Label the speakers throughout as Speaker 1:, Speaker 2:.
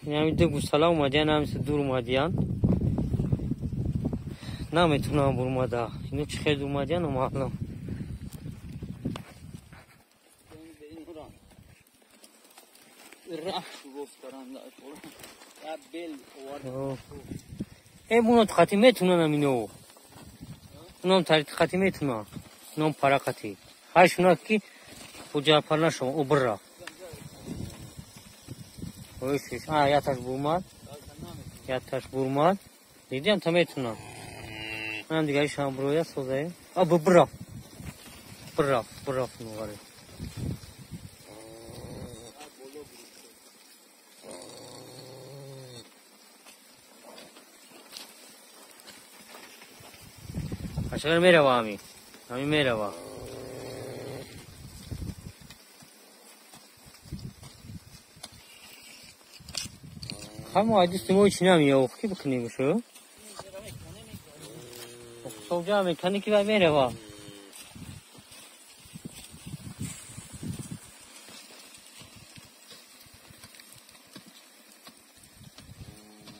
Speaker 1: Ҳамин ду гусала омадиян, ҳамиса дур омадиян. Наметунам бурмада. Ино чӣ хел омадиян, маълум. Э буно хати метунан ино. Унам хати метунан. Унам пара хати. Ҳашуна ки пуҷа пар нашава, о бира. Ой, а яташ бурмад. Яташ бурмад. Дидиам та метунам. Манам дигаришам буроя созаем. А бира. Бира, бира нуғаре. Ашагар мерава ами. Ами мерава. Ҳамо айдисти мо ичи намия ох ки бикунем шу? Соҷа мекани ки вай мерава.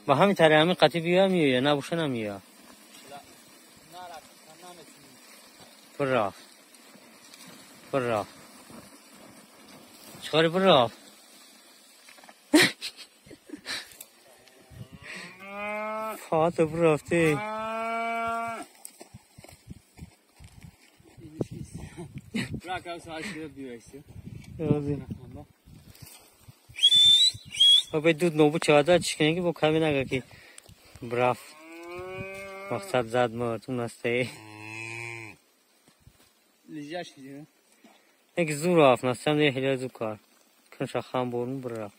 Speaker 1: Ба ҳамин тари ҳамин қатӣ биёя меоя, набоша намеоя. Бирав. Бирав. Чикори бирав? Фата бирафте. Обе дуд нобу чавада чикне ки бо ками нага ки браф. Мақсад зад мурд унасте. Як зур рафт, насам не хеле зур кар. Кунша хам бурун бира.